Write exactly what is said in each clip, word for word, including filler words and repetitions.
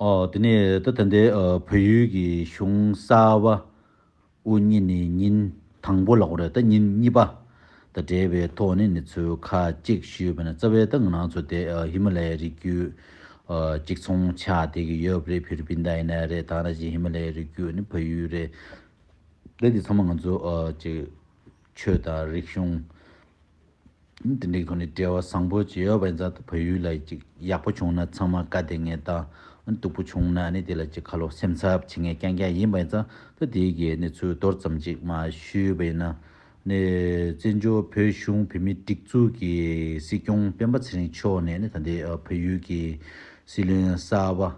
ཨོ། དེ་ནས་ད་ད་ལྟའི་ཨ་བལ་ཡུལ་གྱི་གཞུང་གསར་པ་དབུ་བརྙེས་ནས་ཉིན་དང་པོ་ལབ་དགོས་རེད། ད་ཉིན་གཉིས་པ་དང་འབྲེལ་བའི་ཐོག་ནས་གནས་ཚུལ་ཁག་ཅིག་ཞུས་པ་ན། རྩ་བའི་ད་ང་རང་ཚོ་དེ་ཨ་ཧི་མ་ལ་ཡའི་རི་རྒྱུད་ཨ་གཅིག་མཚུངས་ཆགས་བསྡད་ཀྱི་ཡོད་པ་རེད། ཧྥི་ལི་པིན་ད་ཡིན་ན་རེད། ད་ནང་བཞིན་ཧི་མ་ལ་ཡའི་རི་རྒྱུད་ནི་བལ་ཡུལ་རེད། ད་འདི་ཚང་མ་ང་ཚོ་ཨ་ཅིག་ཆོས་དང་རིག་གཞུང་དེ་འདྲའི་ཐོག་ནས་འབྲེལ་བ་བཟང་པོ་ཅིག་ཡོད་པ་ཡིན་ཙང་། ད་བལ་ཡུལ་ལ་ཅིག་ཡག་པོ་བྱུང་ན་ཚང་མ་དགའ་བདེ་ངེས་དང་། སྡུག་པོ་བྱུང་ན་ནི་དེ་ལ་ཅིག་ཁ་ལོ་སེམས་འཚབ་བྱེད་མཁན་རྐྱང་རྐྱང་ཡིན་པ་ཡིན་ཙང་། ད་དེའི་གི་གནས་ཚུལ་མདོར་ཙམ་ཅིག་མར་ཞུས་པ་ཡིན་ན། ནས་བཙན་བྱོལ་བོད་གཞུང་བོད་མིའི་སྒྲིག་འཛུགས་ཀྱི་སྲིད་སྐྱོང་སྤེན་པ་ཚེ་རིང་མཆོག་ནས་ནི་ད་ལྟའི་ཨ་བལ་ཡུལ་གྱི་སྲིད་བློན་གསར་པ་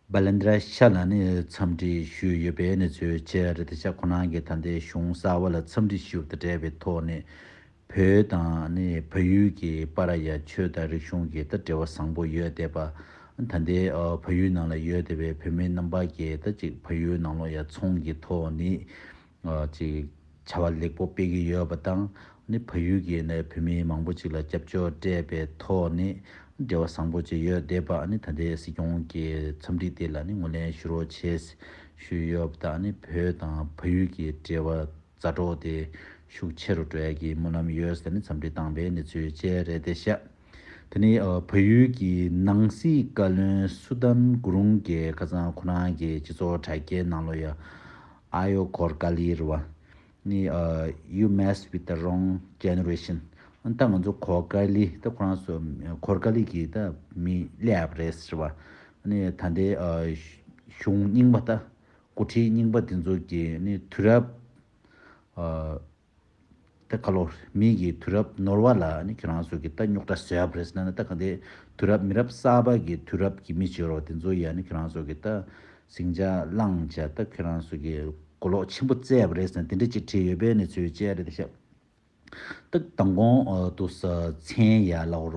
བྷ་ལན་དྲ་ཤ་ལ་ནི་འཚམས་འདྲི་ཞུས་ཡོད་པའི་གནས་ཚུལ་བཅས་རེད། དེ་ཤ་ཁོ་རང་གིས་ད་ལྟའི་གཞུང་གསར་པ་ལ་འཚམས་འདྲི་ཞུས་པ་དང་འབྲེལ་བའི་ཐོག་ནས། བོད་དང་ནི་བལ་ཡུལ་གྱི་བར་ཡ་ཆོས་དང་རིག་གཞུང་གི་ད་འབྲེལ་བ་བཟང་པོ་ཡོད་བསྡད་པ། ད་ལྟའི་ཨ་བལ་ཡུལ་ནང་ལ་ཡོད་བསྡད་པའི་བོད་མི་རྣམ་པ་གིས་ད་ཅིག་བལ་ཡུལ་ནང་ལོགས་ཡ་ཚོང་གི་ཐོག་ནས་ཨ་ཅིག་བྱ་བ་ལེགས་པོ་སྤེལ་གྱི་ཡོད་པ་དང་། ནི་བལ་ཡུལ་གྱི་ནས་བོད་མི་མང་པོ་ཅིག་ལ་སྐྱབས་བཅོལ་སྤྲད་པའི་ཐོག་ནས་འབྲེལ་བ་བཟང་པོ་ཅིག་ཡོད་བསྡད་པ། ནི་ད་ལྟའི་སྲིད་སྐྱོང་གི་འཚམས་འདྲི་དེ་ལ་ནི་ངོས་ལེན་ཞུ་རོགས་བྱེད་ཞུས་ཡོད་པ་དང་། ནི་བོད་དང་བལ་ཡུལ་གྱི་འབྲེལ་བ་མཛའ་གྲོགས་དེ་ཤུགས་ཆེ་རུ་འགྲོ་ཡ་གི་སྨོན་ལམ་ཡོད་ཟེར་ནས་འཚམས་འདྲི་བཏང་པའི་གནས་ཚུལ་བཅས་རེད་དེ་ཤག་དེ་ནས་ཨ་བལ་ཡུལ་གྱི་ནང་སྲིད་བཀའ་བློན་སུ་དཱན་གུ་རུང་གིས་ཁ་སང་ཁོ་རང་གི་སྤྱི་ཚོགས་དྲ་རྒྱའི་ནང་ལོགས་ཡ། ཨ་ཡོ་གོར་ཀ་ལི་རེད་བ། ནི་ཨ་You mess with the wrong generation. ཨ་ད་ང་ཚོ་གོར་ཀ་ལི་ད་ཁོ་རང་ཚོ་གོར་ཀ་ལི་གི་ད་མི་སླེབས་རེད་ཟེར་བ། ནི་ད་ལྟའི་ཨ་གཞུང་རྙིང་པ་ད་འགོ་ཁྲིད་རྙིང་པ་དེ་ཚོ་གི་ནི་དུས་རབས་ཨ། ད་ཁ་ལོ་མི་གི་དུས་རབས་ནོར་བ་ལ་ནི་ཁྱེད་རང་ཚོ་གི་ད་རྙོག་དྲ་བཟོས་པ་རེད་ཟེར་ན། ད་ག་འདི་དུས་རབས་མི་རབས་གསར་པ་གི་དུས་རབས་ཀྱི་མི་བྱོས་རོགས་དེ་ཚོ་ཡ་ནི་ཁྱེད་རང་ཚོ་གི་ད་ཟིང་ཆ་བསླངས་བྱས། ད་ཁྱེད་རང་ཚོ་གི་གོ་ལོག་ཆེན་པོ་བཙལ་བ་རེད་ཟེར་ན། དེ་འདྲ་ཅིག་བྲིས་ཡོད་པའི་གནས་ཚུལ་བཅས་རེད་ཤག་ད་མདང་དགོང་ཨ་དུ་ས་མཚན་ཡ་ལ་འོར་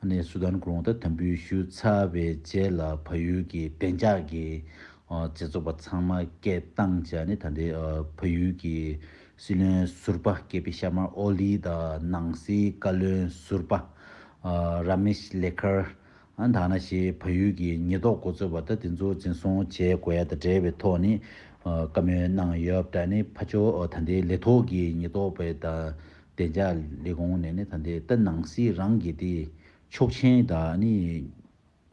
བ། ནས་སུ་དཱན་གུ་རུང་ད་དམ་འབུལ་ཞུས་ཚར་བའི་རྗེས་ལ་བལ་ཡུལ་གྱི་བདེ་འཇགས་ཀྱི་ཨ་རྗེས་ཚོགས་པ་ཚང་མ་སྐད་བཏང་བྱས་ནས། ད་ལྟའི་ཨ་བལ་ཡུལ་གྱི་སྲིད་བློན་ཟུར་པ་ཀེ་པི་ཤར་མ་ཨོ་ལི་དང་ནང་སྲིད་བཀའ་བློན་ཟུར་པ་ཨ་ར་མེཤ་ལེ་ཁར། ཨ་ད་ནང་བཞིན་བལ་ཡུལ་གྱི་ཉེན་རྟོག་འགོ་གཙོས་པ་ད་དེ་ཚོ་འཛིན་བཟུང་བྱེད་དགོས་ཡ་དང་འབྲེལ་བའི་ཐོག་ནས་ཨ་བཀའ་མོལ་གནང་ཡོད་པ་འདྲ། ནི་ཕར་ཕྱོགས་ཨ་ད་ལྟའི་ལས་ཐོག་གི་ཉེན་རྟོག་པའི་ད་བདེ་འཇགས་ལས་ཁུངས་ནས་ནི་ད་ལྟའི་ད་ནང་སྲིད་རང་གི་དེ་ཆོག་མཆན་དང་ནི་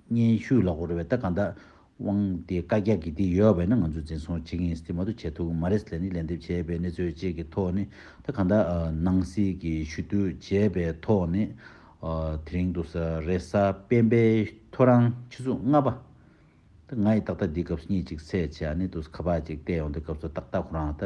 སྙན་ཞུ་ལ་འོར་བའི་ད་གང་ལྟར་དབང་དེ་བཀའ་རྒྱ་གི་དེ་ཡོད་པ་ཡིན་ན་ང་ཚོས་འཛིན་བཟུང་བྱེད་ཀྱི་ཡིན་ཟེར། དེ་མ་གཏོགས་བྱེད་ཐུབ་ཀྱི་མ་རེད་ཟེར་ནས་ལན་འདེབས་བྱས་པའི་གནས་ཚུལ་བཅས་ཀྱི་ཐོག་ནས། ད་གང་ལྟར་ཨ་ནང་སྲིད་ཀྱི་ཞུ་གཏུག་བྱས་པའི་ཐོག་ནས་ཨ་དེ་རིང་དུ་ས་རེས་གཟའ་སྤེན་པའི་ཐོ་རངས་ཆུ་ཚོད་ལྔ་པ། ད་ང་ཡི་ཏག་ཏག་འདི་སྐབས་སུ་གཉིད་ཅིག་སད་བྱས། ཨ་ནི་དུ་ཁ་པར་ཅིག་བལྟས་ཡོང་དུས་སྐབས་སུ་ཏག་ཏག་ཁོ་རང་ད་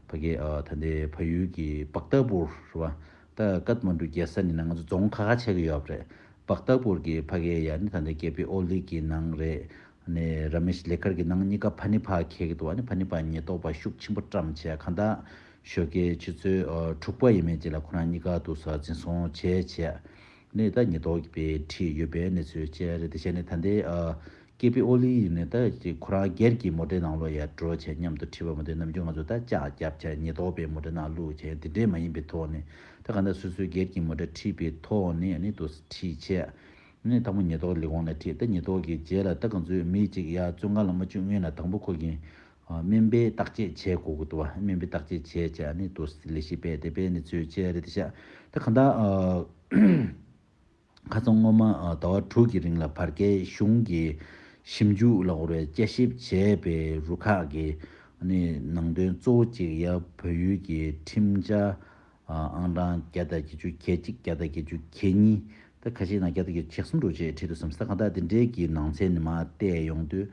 ཕ་གི་ཨ་ད་ལྟའི་བལ་ཡུལ་གྱི་བག་ཏ་པུར་རེད་བ། ད་ཀཏ་མན་ཌུ་རྒྱལ་ས་ནས་ན་ང་ཚོ་རྫོང་ཁ་ཁ་ཆགས་ཀྱི་ཡོད་པ་རེད། བག་ཏ་པུར་གྱི་ཕ་གི་ཡ་ནི་ད་ལྟའི་ཀེ་པི་ཨོ་ལི་གི་ནང་རེད། ཨ་ནི་ར་མེཤ་ལེ་ཁར་གྱི་ནང་གཉིས་ཀ་ཕ་ནི་ཕ་འཁེལ་གྱི་འདུག་ཨ་ནི་ཕ་ནི་ཕ་ཉེན་རྟོག་པ་ཤུགས་ཆེན་པོ་བཀྲམ་བྱས། གང་ལྟར་ཞོགས་ཀའི་ཆུ་ཚོད་ཨ་དྲུག་པ་ཡས་མས་ཅིག་ལ་ཁོ་རང་གཉིས་ཀ་དུ་ས་འཛིན་བཟུང་བྱས་བྱས། ནས་ད་ཉེན་རྟོག་པས་ཁྲིད་ཡོད་པའི་གནས་ཚུལ་བཅས་རེད། དེ་བྱས་ནས་ད་ལྟའི་ཨ་ཀེ་པི་ཨོ་ལི་ཡིན་ནས་ད་ཅིག་ཁོ་རང་སྒེར་གྱི་མོ་ཊའི་ནང་ལོགས་ཡར་འགྲོ་བྱས་མཉམ་དུ་ཁྲིད་པ་མ་གཏོགས། ནམ་རྒྱུན་ང་ཚོ་ད་ལྕག་བརྒྱབ་བྱས་ཉེན་རྟོག་པའི་མོ་ཊའི་ནང་བླུགས་བྱས་དེ་འདྲས་མ་ཡིན་པའི་ཐོག་ནས། ད་གང་ལྟར་སོ་སོའི་སྒེར་གྱི་མོ་ཊ་ཁྲིད་པའི་ཐོག་ནས་ཨ་ནི་དུ་ཁྲིད་བྱས། ནས་དང་པོ་ཉེན་རྟོག་ལས་ཁུངས་ལ་ཁྲིད། ད་ཉེན་རྟོག་གི་རྗེས་ལ་ད་གང་ཚོད་མི་གཅིག་ཡར་བཙོན་ཁང་ལ་མ་བཅུག་སྔོན་ལ་དང་པོ་ཁོ་གིས་ཨ་སྨན་པའི་བརྟག་དཔྱད་བྱེད་དགོས་ཀྱི་འདུག་བ། སྨན་པའི་བརྟག་དཔྱད་བྱས་བྱས་ཨ་ནི་དུ་ལས་གཞི་སྤེལ་ཏེ་སྤེལ་ནས་ཚུལ་བཅས་རེད་ཤག་ད་གང་ལྟར་ཨ། ཁ་སང་སྔོན་མ་ཨ་ཟླ་བ་དྲུག་གི་རིང་ལ་བར་བརྒལ་གཞུང་གི་ཞིབ་འཇུག་ལ་འོར་བའི་དཔྱད་ཞིབ་བྱས་པའི་རུ་ཁག་གི་ནི་ནང་དོན་གཙོ་བོ་གཅིག་ཡ་བལ་ཡུལ་གྱི་ཁྲིམས་འཆར་ཨ་ཨང་གྲངས་བརྒྱ་དང་བརྒྱད་ཅུ་གྱ་གཅིག་བརྒྱ་དང་བརྒྱད་ཅུ་གྱ་གཉིས། ད་ཁ་ཤས་ནང་བརྒྱ་དང་བརྒྱད་ཅུ་གྱ་གསུམ་འགྲོ་བྱས་ཁྲིད་དུ་བསམ་ས། གང་ལྟར་དེ་འདྲའི་གི་ནང་ཚན་ནི་མར་བལྟས་ཡོང་དུས།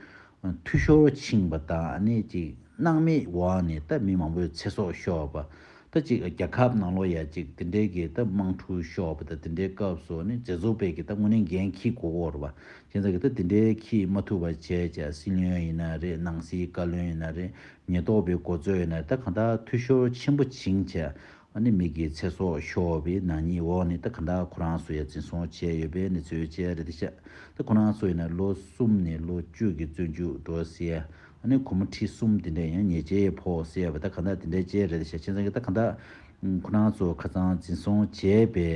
འཐུས་ཤོར་ཕྱིན་པ་དང་ཨ་ནི་ཅིག་སྣང་མེད་འོག་ནས་ད་མི་མང་པོའི་ཚེ་སྲོག་ཤོར་བ། ད་ཅིག་རྒྱལ་ཁབ་ནང་ལོགས་ཡ་ཅིག་དེ་འདྲའི་གི་ད་དམག་འཁྲུག་ཤོར་བ་དང་། དེ་འདྲའི་སྐབས་སུ་ནི་རྗེས་ཚོགས་པས་གི་ད་དངོས་གནས་འགན་འཁྱེར་དགོས་ཀྱི་ཡོད་རེད་བ། བྱས་ཙང་གི་ད་དེ་འདྲའི་འཁྱེར་མ་ཐུབ་པ་བྱས་བྱས། སྲིད་བློན་ཡིན་ན་རེད། ནང་སྲིད་བཀའ་བློན་ཡིན་ན་རེད། ཉེན་རྟོག་པའི་འགོ་གཙོ་ཡིན་ན་རེད། ད་གང་ལྟར་འཐུས་ཤོར་ཆེན་པོ་ཕྱིན་བྱས། ཨ་ནི་མི་གི་ཚེ་སྲོག་ཤོར་བའི་ནག་ཉེས་འོག་ནས་ད་གང་ལྟར་ཁོ་རང་ཚོ་ཡ་འཛིན་བཟུང་བྱས་ཡོད་པའི་གནས་ཚུལ་བཅས་རེད་ཤག་ད་ཁོ་རང་ཚོ་ཡིན་ན་ལོ་གསུམ་ནས་ལོ་བཅུ་གི་བཙོན་འཇུག་འགྲོ་ཟེར་ཡ། ཨ་ནི་སྒོར་མོ་ཁྲི་གསུམ་དེ་འདྲ་ཡང་ཉེས་ཆད་ཕོག་ཟེར་ཡ་བ། ད་གང་ལྟར་དེ་འདྲ་བཅས་རེད་ཤག་བྱས་ཙང་གི་ད་གང་ལྟར་ཁོ་རང་ཚོ་ཁ་སང་འཛིན་བཟུང་བྱས་པའི་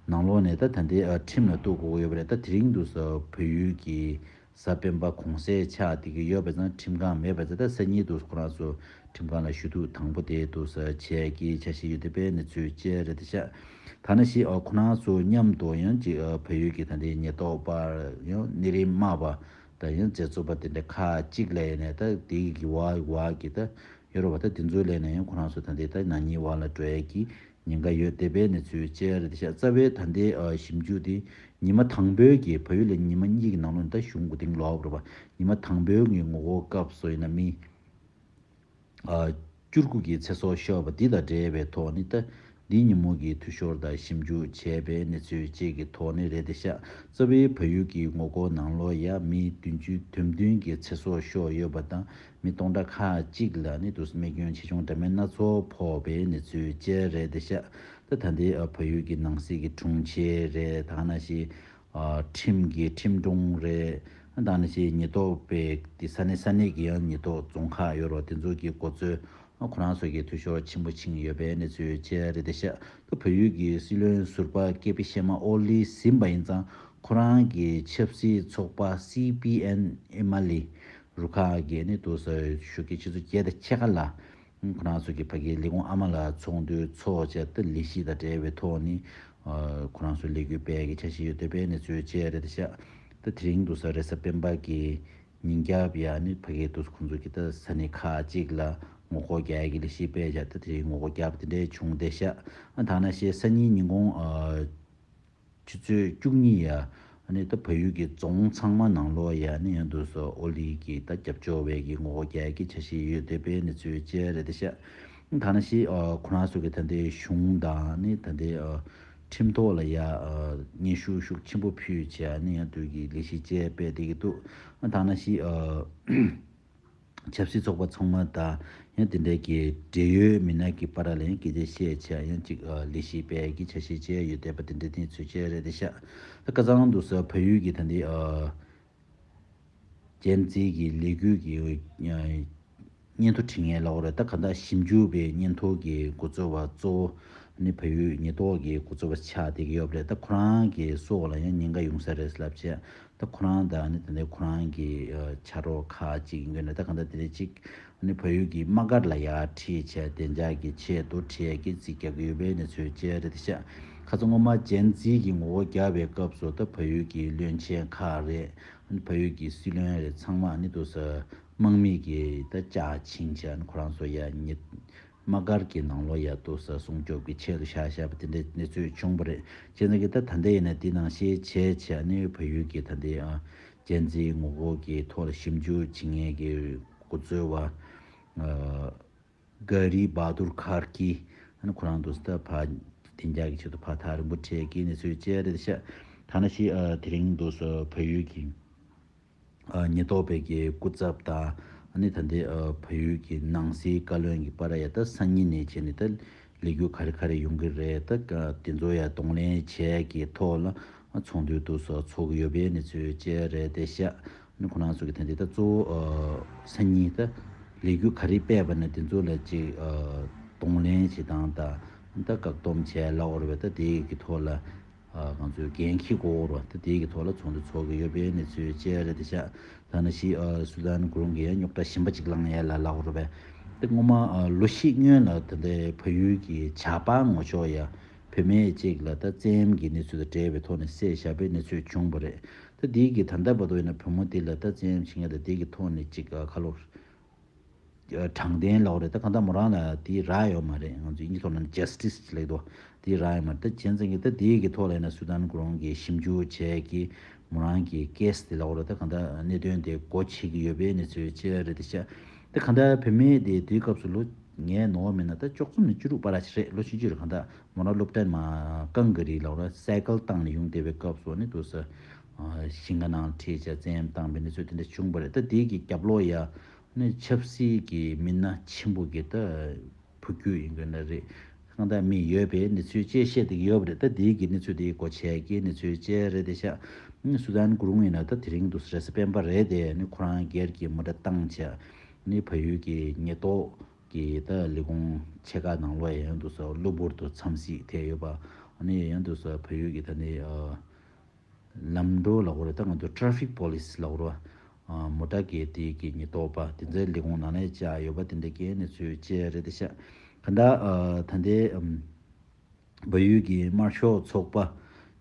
ནང་ལོགས་ནས་ད་ད་ལྟའི་ཨ་ཁྲིམས་ལ་གཏུག་དགོས་ཀྱི་ཡོད་པ་རེད། ད་དེ་རིང་དུ་ས་བལ་ཡུལ་གྱི་ གཟའ་སྤེན་པ་གུང་སེང་ཆགས་བསྡད་ཀྱི་ཡོད་པ་ཙང་ཁྲིམས་ཁང་མེད་པ་ཙང་ད་སང་ཉིན་དུ་ཁོ་རང་ཚོ་ཁྲིམས་ཁང་ལ་ཞུ་གཏུག་དང་པོ་དེ་དུ་ས་བྱས་ཀྱི་འཆར་གཞི་ཡོད་དེ་པའི་གནས་ཚུལ་བཅས་རེད་དེ་ཤག་ཐ་ན་ཞིག་ཨ་ཁོ་རང་ཚོ་མཉམ་དུ་ཡང་ཅིག་ཨ་བལ་ཡུལ་གྱི་ད་ལྟའི་ཉེན་རྟོག་པ་ཡང་གནས་རིམ་དམག་པ་དང་ཡང་མཛད་གཙོ་པ་དེ་འདྲ་ཁག་ཅིག་ལ་ཡིན་ནས་ད་དེ་གི་བ་བ་གི་ད་ཡོད་རེད་བ། ད་དེ་ཚོ་ལ་ཡིན་ན་ཡང་ཁོ་རང་ཚོ་ད་ལྟའི་ད་ན་ནིང་བར་ལ་འགྲོ་ཡས་ཀྱི་ཉེན་ཁ་ཡོད་དེ་པའི་གནས་ཚུལ་བཅས་རེད་དེ་ཤག་རྩ་བའི་ད་ལྟའི་ཨ་ཞིབ་འཇུག་དེ་ཉི་མ་དང་པོའི་གི་བལ་ཡུལ་ལ་ཉི་མ་གཉིས་ཀྱི་ནང་ལོགས་ད་གཞུང་གི་སྟེང་ལོག་རེད་བ། ཉི་མ་དང་པོའི་གི་ངོ་རྒོལ་སྐབས་སུ་ཡིན་ན་མི་ཨ་བཅུ་དགུ་གི་ཚེ་སྲོག་ཤོར་བ་འདི་དང་འབྲེལ་བའི་ཐོག་ནས་ད་འདིའི་ཉིན་མོ་གི་འཐུས་ཤོར་དང་ཞིབ་འཇུག་བྱས་པའི་གནས་ཚུལ་བཅས་ཀྱི་ཐོག་ནས་རེད་དེ་ཤག་རྩ་བའི་བལ་ཡུལ་གྱི་ངོ་རྒོལ་ནང་ལོགས་ཡ་མི་བདུན་ཅུ་དོན་བདུན་གྱི་ཚེ་སྲོག་ཤོར་ཡོད་པ་དང་མི་སྟོང་ཕྲག་ཁག་ཅིག་ལ་ནི་དུ་རྨས་སྐྱོན་ཆེ་ཆུང་འདྲ་མིན་སྣ་ཚོགས་ཕོག་པའི་གནས་ཚུལ་བཅས་རེད་དེ་ཤག་ད་ད་ལྟའི་ཨ་བལ་ཡུལ་གྱི་ནང་སྲིད་ཀྱི་དྲུང་ཆེ་རེད། ད་ག་ནང་བཞིན་ཨ་ཁྲིམས་ཀྱི་ཁྲིམས་དྲུང་རེད། ད་ག་ནང་བཞིན་ཉེན་རྟོག་པའི་དེ་ས་གནས་ས་གནས་ཀྱི་ཡང་ཉེན་རྟོག་རྫོང་ཁག་ཡོད་རོགས་དེ་ཚོ་གི་འགོ་གཙོས་ཨ་ཁོ་རང་ཚོ་གི་འཐུས་ཤོར་ཆེན་པོ་ཕྱིན་ཡོད་པའི་གནས་ཚུལ་བཅས་རེད་དེ་ཤག་ད་བལ་ཡུལ་གྱི་སྲིད་བློན་ཟུར་པ་ཀེ་པི་ཤེ་མ་ཨོ་ལི་ཟིན་པ་ཡིན་ཙང་ཁོ་རང་གི་ཆབ་སྲིད་ཚོགས་པ་སི་པི་ཨེན་ཨེ་མ་ལི་རུ་ཁག་གི་ནི་དུ་ས་ཞོགས་ཀྱི་ཆུ་ཚོད་བརྒྱད་དང་ཕྱེད་ཀ་ལ། ཁོ་རང་ཚོ་གི་ཕ་གིའི་ལས་ཁུངས་ཨ་མ་ལགས་ཚོགས་འདུ་ཚོགས་བྱས་ཏེ་ལས་གཞི་དང་འབྲེལ་བའི་ཐོག་ནས་ཁོ་རང་ཚོ་ལས་འགུལ་སྤེལ་གྱི་འཆར་གཞི་ཡོད་དེ་པའི་གནས་ཚུལ་བཅས་རེད་ཤག་ད་དེ་རིང་དུ་ས་རེས་གཟའ་སྤེན་པ་གི་ཉིན་རྒྱབ་ཡ་ནི་ཕ་གིའི་དུ་ཁོང་ཚོ་གི་ད་ས་གནས་ཁག་ཅིག་ལ་ངོ་རྒོལ་རྒྱག་ཡ་གི་ལས་གཞི་སྤེལ་བྱས་ད་དེ་རིང་ངོ་རྒོལ་རྒྱབ་དེ་འདྲས་བྱུང་བསྡད་ཤག་ཨ་ཐ་ན་ཤེས་སང་ཉིན་ཉིན་གུང་ཨ། ཆུ་ཚོད་བཅུ་གཉིས་ཡ། ཨ་ནི་ད་བལ་ཡུལ་གྱི་རྫོང་ཚང་མ་ནང་ལོགས་ཡ་ནི་ཡང་དུ་སོ་ཨོ་ལི་གི་ད་རྒྱབ་སྐྱོར་བས་ཀྱི་ངོ་རྒོལ་རྒྱག་གི་འཆར་གཞི་ཡོད་དེ་པའི་གནས་ཚུལ་བཅས་རེད་དེ་ཤག་ཐ་ན་ཤི་ཨ་ཁོ་རང་ཚོ་གི་ད་ལྟའི་གཞུང་དང་ནི་ད་ལྟའི་ཨ་ཁྲིམས་ཐོག་ལ་ཡ་ཨ་སྙན་ཞུ་ཤུགས་ཆེན་པོ་ཕུལ་བྱས་ནི་ཡང་དུ་གི་ལས་གཞི་བཅས་སྤེལ་བསྡད་ཀྱི་འདུག་ཐ་ན་ཤི་ཨ། ཆབ་སྲིད་ཚོགས་པ་ཚང་མ་དང་ཡང་དེ་འདྲའི་གི་འབྲེལ་ཡོད་མི་སྣ་གི་བར་ལ་ཡང་སྐད་ཆ་བཤད་བྱས་ཡང་ཅིག་ལས་གཞི་སྤེལ་གྱི་འཆར་གཞི་བཅས་ཡོད་བསྡད་པ་དེ་འདྲའི་གནས་ཚུལ་བཅས་རེད་དེ་ཤག་ད་ཁ་སང་དུ་ས་བལ་ཡུལ་གྱི་ད་འདི་ཇན་ཛི་གི་ལས་འགུལ་གྱི་སྙན་ཐོ་བྲིས་མཁན་ལ་འོ་རེད། ད་ག་ད་ཞིབ་འཇུག་པའི་སྙན་ཐོ་གི་འགོ་གཙོ་བ་གཙོ་བོ་ནི་བལ་ཡུལ་ཉེན་རྟོག་གི་འགོ་གཙོ་བ་ཆགས་བསྡད་ཀྱི་ཡོད་པ་རེད། ད་ཁོ་རང་གི་སྲོག་ལ་ཡང་ཉེན་ཁ་ཡོང་ས་རེད་ལབ་བྱས། ད་ཁོ་རང་དང་ནི་ད་ནི་ཁོ་རང་གི་ཆ་རོགས་ཁག་ཅིག་ཡིན་དགོས་ན་ད་གང་ལྟར་དེ་རེད་ཅིག་ནི་བལ་ཡུལ་གྱི་དམག་སྒར་ལ་ཡར་ཁྲིད་བྱས་བདེ་འཇགས་ཀྱི་ཆེད་དུ་ཁྲིད་ཡས་ཀྱི་རྩིས་རྒྱག་གི་ཡོད་པའི་གནས་ཚུལ་བཅས་རེད་ཤག་ཁ་སང་སྔོན་མ་ཇན་ཛི་གི་ངོ་རྒོལ་རྒྱག་པའི་སྐབས་སུ་ད་བལ་ཡུལ་གྱི་བློན་ཆེན་ཁག་རེད། ནི་བལ་ཡུལ་གྱི་སྲིད་བློན་རེད་ཚང་མ་ནི་དུ་ས་དམག་མི་གི་ད་ལྕགས་ཕྱིན་བྱས་ནི་ཁོ་རང་ཚོ་ཡ་ཉེ་དམག་སྒར་གྱི་ནང་ལོགས་ཡ་ཏོག་ཙམ་སྲུང་སྐྱོབ་ཀྱི་ཆེད་དུ་བཞག་བཞག་པ་དེ་འདྲའི་གནས་ཚུལ་བྱུང་བ་རེད། བྱས་ཙང་གི་ད་ད་ལྟ་ཡིན་ན་འདི་ནང་བཞིན་བྱས་བྱས་ནས་བལ་ཡུལ་གྱི་ད་ལྟའི་ཨ་ཇན་ཛི་ངོ་རྒོལ་གྱི་ཐོག་ལ་ཞིབ་འཇུག་བྱེད་མཁན་གྱི་འགོ་གཙོ་བ་ཨ་གྷ་རི་བྷ་དུར་ཁར་ཀི་ཨ་ནི་ཁོ་རང་དུ་ད་ཕ་བདེ་འཇགས་ཀྱི་ཆེད་དུ་ཕ་ཐག་རིང་པོ་བྲལ་གྱི་གནས་ཚུལ་བཅས་རེད་ཤག་ཐ་ན་ཤི་ཨ་དེ་རིང་དུ་སོ་བལ་ཡུལ་གྱི། ཉེན་རྟོག་པའི་གི་སྐུ་ཚབ་དང་ཨ་ནི་ད་ལྟའི་བལ་ཡུལ་གྱི་ནང་སྲིད་བཀའ་བློན་གྱི་བར་ཡ་ད་སང་ཉིན་ནས་བྱས་ནས་ད་ལས་འགུལ་ག་རེ་ག་རེ་ཡོང་གི་རེད། ད་དེ་ཚོ་ཡ་གདོང་ལེན་བྱས་ཀྱི་ཐོག་ལ་ཚོགས་འདུ་དུ་སོགས་ཚོགས་ཀྱི་ཡོད་པའི་གནས་ཚུལ་བཅས་རེད་དེ་ཤག་ཨ་ནི་ཁོ་རང་ཚོ་གི་ད་ལྟའི་ད་གཙོ་བོ་སང་ཉིན་ད་ལས་འགུལ་ག་རེ་སྤེལ་བ་ན་དེ་ཚོ་ལ་ཅིག་གདོང་ལེན་བྱེད་སྟངས་དང་ད་བཀག་སྡོམ་བྱས་ལབ་དགོས་རེད་པས། ད་དེའི་གི་ཐོག་ལ། ང་ཚོས་འགན་འཁྱེར་དགོས་རེད་པ། ད་དེའི་གི་ཐོག་ལ་ཚོགས་འདུ་ཚོགས་ཀྱི་ཡོད་པའི་གནས་ཚུལ་བཅས་རེད་དེ་ཤག་ད་ནི་ཤི་སུ་དཱན་གུ་རུང་གི་རྙོག་དྲ་གཞན་པ་ཅིག་ལངས་ཡས་ལ་ལབ་དགོས་རེད་པས། ད་སྔོན་མ་ལོ་ཤས་སྔོན་ལ་ད་ལྟའི་བལ་ཡུལ་གྱི་ཇག་པ་ངོ་ཅོག་ཡ་བུད་མེད་ཅིག་ལ་ད་བཙན་གྱི་གནས་ཚུལ་དང་འབྲེལ་བའི་ཐོག་ནས་བསད་བཞག་པའི་གནས་ཚུལ་བྱུང་བ་རེད། ད་དེའི་གི་ད་ལྟ་བར་དུ་ཡིན་ན་བུ་མོ་དེ་ལ་ད་བཙན་གཡེམ་བྱེད་མཁན་དང་དེའི་གི་ཐོག་ནས་ཅིག་ཁ་ལོ། དྲང་བདེན་ལབ་རེད། ད་གང་ལྟར་མོ་རང་ལ་དེའི་རག་ཡོད་མ་རེད། ང་ཚོ་དབྱིན་ཇི་ཐོག་ལ་ནི་ཇ་སི་ཊི་སི་ལབ་འདུག་དེའི་རག་ཡོད་མ་རེད། ད་བྱས་ཙང་གི་ད་དེའི་གི་ཐོག་ལ་ཡིན་ན་སུ་དཱན་གུ་རུང་གི་ཞིབ་འཇུག་བྱས་ཀྱི་མོ་རང་གི་ཀེ་སི་དེ་ལབ་རེད། ད་གང་ལྟར་གནད་དོན་དེ་སྒོ་ཕྱེ་གི་ཡོད་པའི་གནས་ཚུལ་བཅས་རེད་དེ་ཤག་ད་གང་ལྟར་བུད་མེད་དེ་དེའི་སྐབས་སུ་ལོ་ངའི་ནོར་བ་མིན་ན་ད་བཅུ་གསུམ་ནས་བཅུ་དྲུག་བར་ཞིག་རེད། ལོ་ཆུང་ཆུང་རེད། གང་ལྟར་མོ་རང་སློབ་གྲྭ་མ་ཀང་ག་རི་ལབ་རེད། སའི་ཀལ་བཏང་ནས་ཡོང་བསྡད་པའི་སྐབས་སུ་ནི་དུ་ས་ཞིང་ཁ་ནང་ཁྲིད་བྱས་བཙན་གཡེམ་བཏང་པའི་གནས་ཚུལ་དེ་འདྲ་བྱུང་བ་རེད། ད་དེའི་གི་རྒྱབ་ལོགས་ཡ། ནི་ཆབ་སྲིད་ཀྱི་མི་སྣ་ཆེན་པོ་གི་ད་བུ་རྒྱུད་ཡིན་དགོས་ན་རེད། གང་ལྟར་མི་ཡོད་པའི་གནས་ཚུལ་བཅས་བཤད་བསྡད་ཀྱི་ཡོད་པ་རེད། ད་དེའི་གི་གནས་ཚུལ་དེའི་སྒོ་ཕྱེ་གི་གནས་ཚུལ་བཅས་རེད་དེ་ཤག་ནི་སུ་དཱན་གུ་རུང་ཡིན་ན་ད་དེ་རིང་དུ་རེས་གཟའ་སྤེན་པ་རེད་དེ་ནི་ཁོ་རང་སྒེར་གྱི་མོ་ཊ་བཏང་བྱས་ནི་བལ་ཡུལ་གྱི་ཉེན་རྟོག་གི་ད་ལས་ཁུངས་ཆེ་ཁག་ནང་ལོགས་ཡང་དུ་ས་གློ་བུར་དུ་འཚམས་གཟིགས་ཐེབས་ཡོད་པ་ནི་ཡང་དུ་ས་བལ་ཡུལ་གྱི་ད་ནི་ཨ། ལམ་འགྲོ་ལབ་དགོས་རེད། ད་ང་ཚོ་ཊ་ཕིག་པོ་ལི་སི་ལབ་དགོས་རེད་བ། ཨ་མོ་ཊ་གི་དེ་གི་ཉེན་རྟོག་པ་དེ་ཚོའི་ལས་ཁུངས་ནང་ནས་བཅར་ཡོད་པ་དེ་འདྲ་གི་གནས་ཚུལ་བཅས་རེད་དེ་ཤག་གང་ལྟར་ཨ་ད་ལྟའི་ཨམ་བལ་ཡུལ་གྱི་དམར་ཤོག་ཚོགས་པ་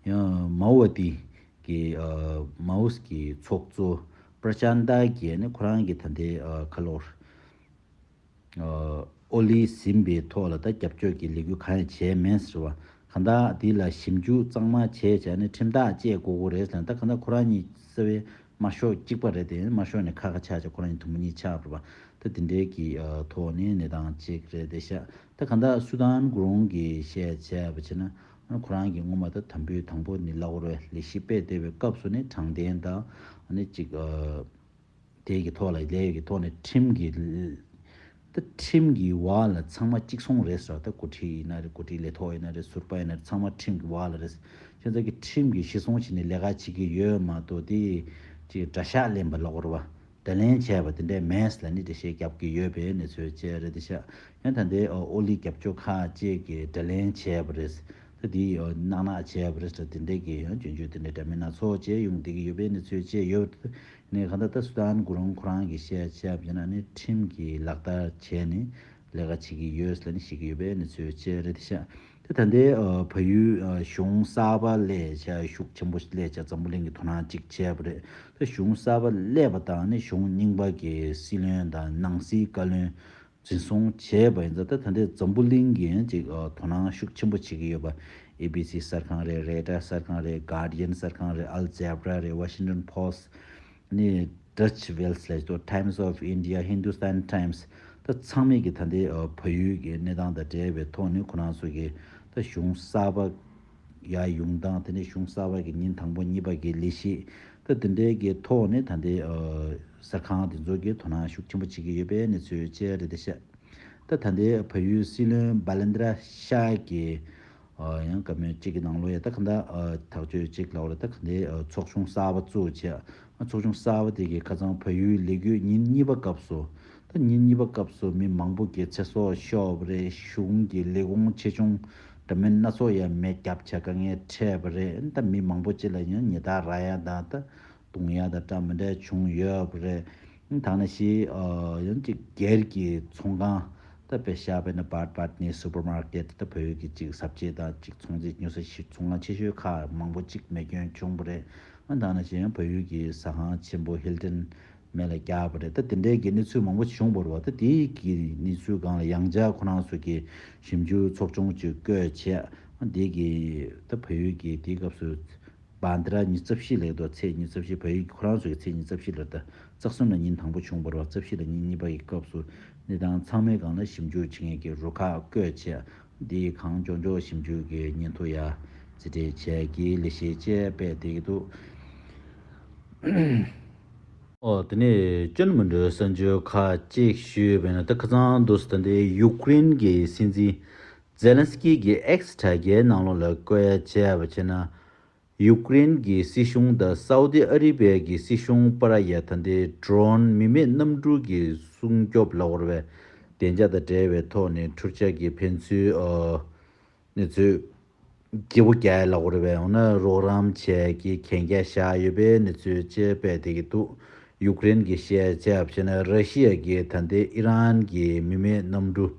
ཡང་མའོ་ཝ་ཏི་གི་ཨ་མའོ་སི་གི་ཚོགས་གཙོ་པྲ་ཅན་ཏཱ་གིས་ནི་ཁོ་རང་གི་ད་ལྟའི་ཨ་ཁ་ལོར། ཨོ་ལི་ཟིན་པའི་ཐོག་ལ་ད་རྒྱབ་སྐྱོར་གྱི་ལས་འགུལ་གང་ཡང་བྱས་མེད་ཟེར་བ། གང་ལྟར་འདི་ལ་ཞིབ་འཇུག་གཙང་མ་བྱས་བྱས་ནས་ཁྲིམས་ཐག་བཅད་དགོས་ཀྱི་རེད་ཟེར་ན། ད་གང་ལྟར་ཁོ་རང་གཉིས་རྩ་བའི་དམར་ཤོག་གཅིག་པ་རེད་དེ། དམར་ཤོག་ནས་ཁ་ཁ་ཆག་ཆག་ཁོ་རང་གཉིས་དུམ་བུ་གཉིས་ཆགས་པ་རེད་པ། ད་དེ་འདྲའི་གི་ཐོག་ནས་གནས་སྟངས་གཅིག་རེད་དེ་ཤག་ད་གང་ལྟར་སུ་དཱན་གུ་རུང་གིས་བཤད་བྱས་པ་བྱས་ན། ཁོ་རང་གིས་སྔོན་མ་ད་དམ་འབུལ་དང་པོ་ནི་ལབ་དགོས་རེད། ལས་གཞི་སྤེལ་བསྡད་པའི་སྐབས་སུ་ནི་དྲང་བདེན་དང་ནི་གཅིག་དེ་གི་ཐོག་ལ་ལས་ཀྱི་ཐོག་ནས་ཁྲིམས་ཀྱི་ད་ཁྲིམས་ཀྱི་འོག་ལ་ཚང་མ་གཅིག་མཚུངས་རེད་ཟེར། ད་འགོ་ཁྲིད་ཡིན་ན་རེད། འགོ་ཁྲིད་ལས་ཐོག་ཡིན་ན་རེད། ཟུར་པ་ཡིན་ན་རེད། ཚང་མ་ཁྲིམས་ཀྱི་འོག་ལ་རེད། ཁྱེད་ཚོ་གི་ཁྲིམས་ཀྱི་གཞི་བཟུང་བྱས་ནས་ལས་ཀ་བྱེད་ཀྱི་ཡོད་མ་གཏོགས། དེ་ཅིག་དགྲ་ཤ་ལེན་པ་ལབ་དགོས་རེད་པ། དགྲ་ལན་བྱས་པ་དེ་འདྲས་མེད་ལབ་ནས་འགྲེལ་བཤད་རྒྱབ་ཀྱི་ཡོད་པའི་གནས་ཚུལ་བཅས་རེད་དེ་ཤག་ཡང་ད་ལྟའི་ཨོ་ལི་རྒྱབ་སྐྱོར་ཁག་ཅིག་གིས་དགྲ་ལན་བྱས་པ་རེད། ད་དེ་ནག་ནག་བྱས་པ་རེད། ད་དེ་འདྲས་ཀྱི་ཡང་སྐྱོན་བརྗོད་དེ་འདྲས་འདྲ་མིན་སྣ་ཚོགས་བྱས་ཡོང་བསྡད་ཀྱི་ཡོད་པའི་གནས་ཚུལ་བཅས་ཡོད། ནས་གང་ལྟར་ད་སུ་དཱན་གུ་རུང་ཁོ་རང་གིས་བཤད་བྱས་པ་བྱས་ན་ནི་ཁྲིམས་ཀྱི་ལག་བསྟར་བྱས་ནས་ལས་ཀ་བྱེད་ཀྱི་ཡོད་ལབ་ནས་བཤད་ཀྱི་ཡོད་པའི་གནས་ཚུལ་བཅས་རེད་དེ་ཤག་ད་ད་ལྟའི་ཨ་བལ་ཡུལ་ཨ་གཞུང་གསར་པ་སླེབས་བྱས། ཤུགས་ཆེན་པོ་སླེབས་བྱས་འཛམ་བུ་གླིང་གི་དོ་སྣང་གཅིག་བྱས་པ་རེད། ད་གཞུང་གསར་པ་སླེབས་པ་དང་ནི་གཞུང་རྙིང་པ་གི་སྲིད་བློན་དང་ནང་སྲིད་བཀའ་བློན་འཛིན་བཟུང་བྱས་པ་ཡིན་ཙང་། ད་ད་ལྟའི་འཛམ་བུ་གླིང་གིས་ཅིག་ཨ་དོ་སྣང་ཤུགས་ཆེན་པོ་བྱེད་ཀྱི་ཡོད་པ། ཨེ་བི་སི་གསར་ཁང་རེད། རོའི་ཊར་གསར་ཁང་རེད། གྷར་ཌི་ཡན་གསར་ཁང་རེད། ཨལ་ཇ་ཛ་ར་རེད། ཝ་ཤིང་ཊོན་པོ་སི་ཊི། ནི་ཌ་ཅི་ཝེལ་ལས་ཏོ། Times of India། Hindustan Times། ད་ཚང་མས་ཀྱི་ད་ལྟའི་ཨ་བལ་ཡུལ་གྱི་གནས་སྟངས་དང་འབྲེལ་བའི་ཐོག་ནས་ཁོ་རང་ཚོ་གི་ད་གཞུང་གསར་པ་ཡར་ཡོང་སྟངས། དེ་ནས་གཞུང་གསར་པ་གི་ཉིན་དང་པོ་གཉིས་པ་གི་ལས་གཞི་ད་དེ་འདྲའི་གི་ཐོག་ནས་ད་ལྟའི་ཨ་གསར་ཁང་དེ་ཚོ་གིས་དོ་སྣང་ཤུགས་ཆེན་པོ་བྱེད་ཀྱི་ཡོད་པའི་གནས་ཚུལ་བཅས་རེད་དེ་ཤག་ད་ད་ལྟའི་བལ་ཡུལ་སྲིད་བློན་བྷ་ལེན་དྲ་ཤཱ་གིས་ཨ་ཡང་བཀའ་མོལ་གཅིག་གི་ནང་ལོགས་ཡ་ད་ག་འདྲ་ཨ་ཐག་གཅོད་གཅིག་ལབ་རེད། ད་ག་འདྲའི་ཨ་ཚོགས་ཆུང་གསར་པ་བཙུགས་བྱས། ཨ་ཚོགས་ཆུང་གསར་པ་དེ་གིས་ཁ་སང་བལ་ཡུལ་ལས་འགུལ་ཉིན་གཉིས་པ་སྐབས་སུ། ད་ཉིན་གཉིས་པ་སྐབས་སུ་མི་མང་པོ་གི་ཚེ་སྲོག་ཤོར་བ་རེད། གཞུང་གི་ལས་ཁུངས་ཆེ་ཆུང་འདྲ་མིན་སྣ་ཚོགས་ཡ་མེ་བརྒྱབ་བྱས་དཀའ་ངལ་འཕྲད་པ་རེད། ད་མི་མང་པོ་ཅིག་ལ་ཡང་ཉེན་བརྡ་རག་ཡ་དང་ད་རྡུང་ཡ་དང་འདྲ་མི་འདྲ་བྱུང་ཡོད་པ་རེད། ད་ནང་བཞིན་ཨ་ཡང་ཅིག་སྒེར་གྱི་ཚོང་ཁང་ད་དཔེ་བཞག་པ་ཡིན་ན་བཱར་ཊི་བཱར་ཊི་ནི་སུ་པར་མར་ཀེཊ། ད་བལ་ཡུལ་གྱི་ཅིག་ཟ་བཅད་དང་ཅིག་ཚོང་རྫས་ཉོ་ས་ཞིག་ཚོང་ཁང་ཆེ་ཤོས་ཁག་མང་པོ་ཅིག་མེ་སྐྱོན་བྱུང་བ་རེད། ཨ་ད་ནང་བཞིན་ཡང་བལ་ཡུལ་གྱི་ཟ་ཁང་ཆེན་པོ་ཧིལ་ཊོན་མེ་ལ་བརྒྱབ་པ་རེད། ད་དེ་འདྲའི་གི་གནས་ཚུལ་མང་པོ་བྱུང་བ་རེད་བ། ད་དེའི་གི་གནས་ཚུལ་སྒང་ལ་ཡང་བསྐྱར་ཁོ་རང་ཚོ་གི་ཞིབ་འཇུག་ཚོགས་ཆུང་ཅིག་བསྐོས་བྱས། ཨ་དེ་གི་ད་བལ་ཡུལ་གྱི་དེའི་སྐབས་སུ་བྷན་དྲ་ཉི་ཤུ་རྩ་བཞི་ལབ་འདུག་ཚེས་ཉི་ཤུ་རྩ་བཞི། བལ་ཡུལ་ཁོ་རང་ཚོ་གི་ཚེས་ཉི་ཤུ་རྩ་བཞི་ལ། ད་རྩ་གསུམ་ལ་ཉིན་དང་པོ་བྱུང་བ་རེད་བ། རྩ་བཞི་ལ་ཉིན་གཉིས་པ་ཡི་སྐབས་སུ་གནས་སྟངས་ཚང་མའི་སྒང་ལ་ཞིབ་འཇུག་བྱེད་མཁན་གྱི་རུ་ཁག་བསྐོས་བྱས། འདི་གང་མགྱོགས་མགྱོགས་ཞིབ་འཇུག་གི་སྙན་ཐོ་ཡ་རྩིས་སྤྲད་བྱས་ཀྱི་ལས་གཞི་བཅས་སྤེལ་བསྡད་ཀྱི་འདུག་ཨོ་དེ་ནས་ཅོན་མི་འགྲོའི་གསར་འགྱུར་ཁག་ཅིག་ཞུས་པ་ཡིན་ན། ད་ཁ་སང་དུས་སུ་ད་ལྟའི་ཡུཀ་རེན་གྱི་སྲིད་འཛིན་ཛེ་ལན་སི་ཀི་གི་ཨེགས་དྲ་རྒྱའི་ནང་ལོགས་ལ་བཀོད་ཡ་བྱས་པ་བྱས་ན། ཡུཀ་རེན་གྱི་སྲིད་གཞུང་དང་སའུ་ཏི་ཨ་རི་བའི་གི་སྲིད་གཞུང་བར་ཡ་ད་ལྟའི་ཌོ་རོན་མི་མེད་གནམ་གྲུ་གི་སྲུང་སྐྱོབ་ལབ་དགོས་རེད་པས། བདེ་འཇགས་དང་འབྲེལ་བའི་ཐོག་ནས་འཕྲུལ་ཆས་ཀྱི་ཕན་ཚུན་ཨ་གནས་ཚུལ་སྐྱིད་པོ་རྒྱག་ཡ་ལབ་དགོས་རེད་པས། འོ་ན་རོགས་རམ་བྱས་ཀྱི་གན་རྒྱ་བཞག་ཡོད་པའི་གནས་ཚུལ་བཅས་སྤེལ་བསྡད་ཀྱི་འདུག་ཡུཀ་རེན་གྱིས་བཤད་བྱས་པ་བྱས་ན། ར་ཤི་ཡ་གིས་ད་ལྟའི་ཨི་རན་གྱི་མི་མེད་གནམ་གྲུ་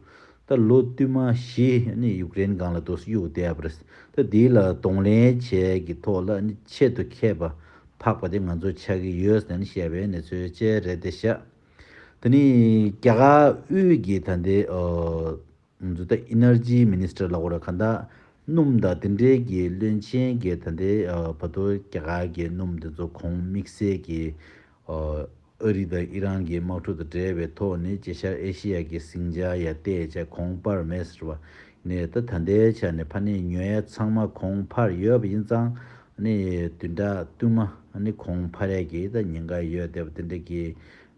ད་ལོ་བསྟུད་མ་བཞི་ནི་ཡུཀ་རེན་སྒང་ལ་དུ་གཡུགས་བསྡད་པ་རེད། ད་འདི་ལ་གདོང་ལེན་བྱས་ཀྱི་ཐོག་ལ་ནི་ཆེད་དུ་མཁས་པ་འཕགས་པ་དེ་ང་ཚོ་ཆགས་ཀྱི་ཡོད་ཟེར་ནས་བཤད་པའི་གནས་ཚུལ་བཅས་རེད་དེ་ཤག་དེ་ནི་རྒྱ་གར་དབུས་ཀྱི་ད་ལྟའི་ཨ་ང་ཚོ་ད་ཨི་ནར་ཇི་མི་ནི་སི་ཊར་ལབ་དགོས་རེད། གང་ལྟར་སྣུམ་དང་དེ་འབྲེལ་གྱི་བློན་ཆེན་གྱིས་ད་ལྟའི་ཨ་བར་དུ་རྒྱ་གར་གྱི་སྣུམ་དེ་ཚོ་གོང་དམིགས་བསལ་གྱི་ཨ་ཨ་རི་དང་ཨི་རན་གྱི་དམག་འཁྲུག་དང་འབྲེལ་བའི་ཐོག་ནས་དཀྱིལ་ཤར་ཨེ་ཤི་ཡ་གི་ཟིང་ཆ་ཡར་བལྟས་བྱས་གོང་འཕར་མེད་ཟེར་བ་ནས། ད་ད་ལྟའི་ཆ་ནས་ཕ་ནས་ཉོ་ཡ་ཚང་མ་གོང་འཕར་ཡོད་པ་ཡིན་ཙང་། ནས་བདུན་ཕྲག་བསྟུད་མ་ནས་གོང་འཕར་ཡ་གི་ད་ཉེན་ཁ་ཡོད་བསྡད་པ་དེ་འདྲ་གི་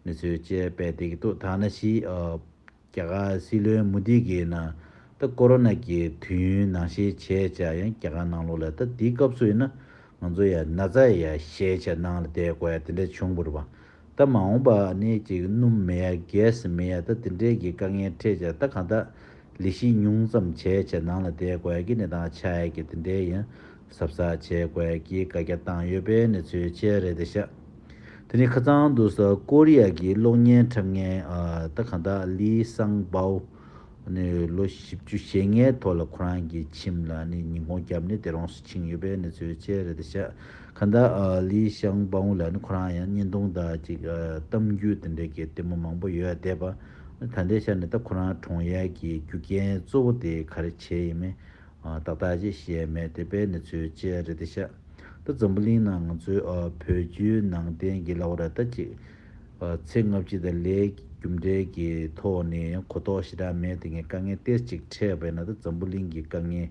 གནས་ཚུལ་བཅས་སྤེལ་བསྡད་ཀྱི་འདུག་ད་ནང་བཞིན་ཨ་རྒྱ་གར་སྲིད་བློན་མོ་དི་གིས་ན་ད་ཀོ་རོ་ན་གི་དུས་ཡུན་ནང་བཞིན་བྱས་བྱས་ཡང་རྒྱ་གར་ནང་ལོགས་ལ་ད་དེའི་སྐབས་སུ་ཡིན་ན་ང་ཚོ་ཡ་ན་ཚ་ཡ་བཞེས་བྱས་ནང་ལ་བསྡད་དགོས་ཡ་དེ་འདྲ་བྱུང་བ་རེད་པ། ད་མ་འོངས་པ་ནི་ཅིག་སྣུམ་མེད་ཡ་གེ་སི་མེད་ཡ་ད་དེ་འདྲའི་གི་དཀའ་ངལ་འཕྲད་བྱས། ད་གང་ལྟར་ལས་གཞི་ཉུང་ཙམ་བྱས་བྱས་ནང་ལ་བསྡད་དགོས་ཡ་གི་གནས་སྟངས་ཆགས་ཡ་གི་དེ་འདྲའི་ཡང་ གཟབ་གཟབ་བྱེད་དགོས་ཀྱི་བཀའ་རྒྱ་བཏང་ཡོད་པའི་གནས་ཚུལ་བཅས་རེད་ཤག་དེ་ནས་ཁ་སང་དུས་སུ་ཀོ་རི་ཡ་གི་གློག་བརྙན་འཁྲབ་མཁན་ཨ་ད་གང་ལྟར་ལི་སང་པའོ་ནི་ལོ་བཞི་བཅུ་ཞེ་ལྔའི་ཐོག་ལ་ཁོ་རང་གི་ཁྱིམ་ལ་ནི་ཉིན་གུང་བརྒྱབ་ནས་དེ་རིང་སུ་ཕྱིན་ཡོད་པའི་གནས་ཚུལ་བཅས་རེད་ཤག་གང་ལྟར་ཨ་ལི་ཤང་པའོ་ལ་ནི་ཁོ་རང་ཡང་བརྙན་ཐུང་དང་ཅིག་ཨ་གཏམ་རྒྱུད་དེ་འདྲའི་གི་ལྟད་མོ་མང་པོ་ཡོད་བསྡད་པ། ད་ལྟའི་ཆ་ནས་ད་ཁོ་རང་གྲོངས་ཡས་ཀྱི་རྒྱུ་རྐྱེན་གཙོ་བོ་དེ་ག་རེ་བྱས་ཡིན་མིན་ཨ་ཏག་ཏག་ཅིག་ཤེས་མེད་བསྡད་པའི་གནས་ཚུལ་བཅས་རེད་ཤག་ད་འཛམ་བུ་གླིང་ནང་ང་ཚོའི་ཨ་བོད་བརྒྱུད་ནང་བསྟན་གྱི་ལབ་དགོས་རེད་ད་ཅིག་ཨ་ཚེ་ལྔ་བཅུ་དང་ལས་རྒྱུ་འབྲས་ཀྱི་ཐོག་ནས་ཡང་གོ་རྟོགས་ཞེ་དྲག་མེད་དེ་ངས་དཀའ་ངལ་ཏོག་ཙམ་ཅིག་འཕྲད་པ་ཡིན་ན་ད་འཛམ་བུ་གླིང་གི་དཀའ་ངལ་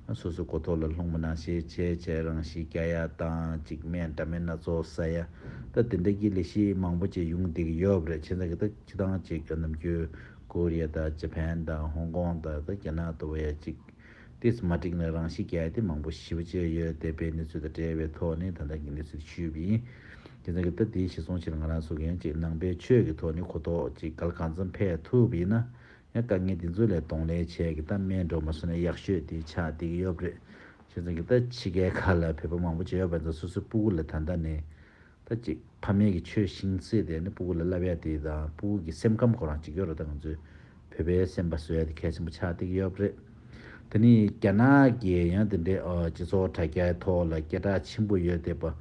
ཨ་སོ་སོའི་གོ་རྟོགས་ལ་ལྷུང་བ་ནང་བཞིན་བྱས་བྱས་རང་ཤི་རྒྱག་ཡ་དང་ཅིག་སྨན་འདྲ་མིན་སྣ་ཚོགས་ཟ་ཡ་ད་དེ་འདྲ་གི་ལས་གཞི་མང་པོ་ཅིག་ཡོང་བསྡད་ཀྱི་ཡོད་པ་རེད། བྱས་ཙང་གི་ད་སྤྱིར་བཏང་ཅིག་ནམ་རྒྱུན་ཀོ་རི་ཡ་དང་ཇ་པན་དང་ཧོང་ཀོང་དང་ད་རྒྱ་ནག་ལྟ་བུ་ཡ་ཅིག་ཏོག་ཙམ་མ་འགྲིག་ན་རང་ཤི་རྒྱག་ཡ་དེ་མང་པོ་ཞེ་པོ་ཅིག་ཡོད་བསྡད་པའི་གནས་ཚུལ་དང་འབྲེལ་བའི་ཐོག་ནས་ད་ལྟ་གི་གནས་ཚུལ་ཞུས་པ་ཡིན། དེ་ཙང་གི་ད་དེའི་གཞི་བཟུང་བྱས་ན་ང་རང་ཚོ་གི་ཡང་ཅིག་ནང་པའི་ཆོས་ཀྱི་ཐོག་ནས་གོ་རྟོགས་ཅིག་ག་ལ་གང་འཚམ་འཕེལ་ཐུབ་པ་ཡིན་ན་ཡང་དཀའ་ངལ་འདི་ཚོ་ལས་གདོང་ལེན་བྱས་ཀྱི་ད་སྨན་འགྲོ་མ་སོང་ན་ཡག་ཤོས་དེ་ཆགས་བསྡད་ཀྱི་ཡོད་པ་རེད། བྱས་ཙང་གི་ད་ཕྱི་རྒྱལ་ཁག་ལ་བོད་པ་མང་པོ་ཅིག་ཡོད་པ་ཚོ་སོ་སོའི་སྤུ་གུ་ལ་ད་ལྟ་ནས། ད་ཅིག་ཕ་མས་ཀྱི་ཆོས་ཤིང་ཚད་དེ་ནི་སྤུ་གུ་ལ་བསླབ་ཡ་དེ་དང་སྤུ་གུ་གི་སེམས་ཁམས་ཁོ་རང་གཅིག་ཡོད་རེད། ད་ང་ཚོའི་བོད་པའི་སེམས་པ་བཟོ་ཡ་དེ་གལ་ཆེན་པོ་ཆགས་བསྡད་ཀྱི་ཡོད་པ་རེད། དེ་ནི་རྒྱ་ནག་གི་ཡང་དེ་འདྲའི་ཨ་སྤྱི་ཚོགས་དྲ་རྒྱའི་ཐོག་ལ་སྐད་གྲགས་ཆེན་པོ་ཡོད་བསྡད་པ་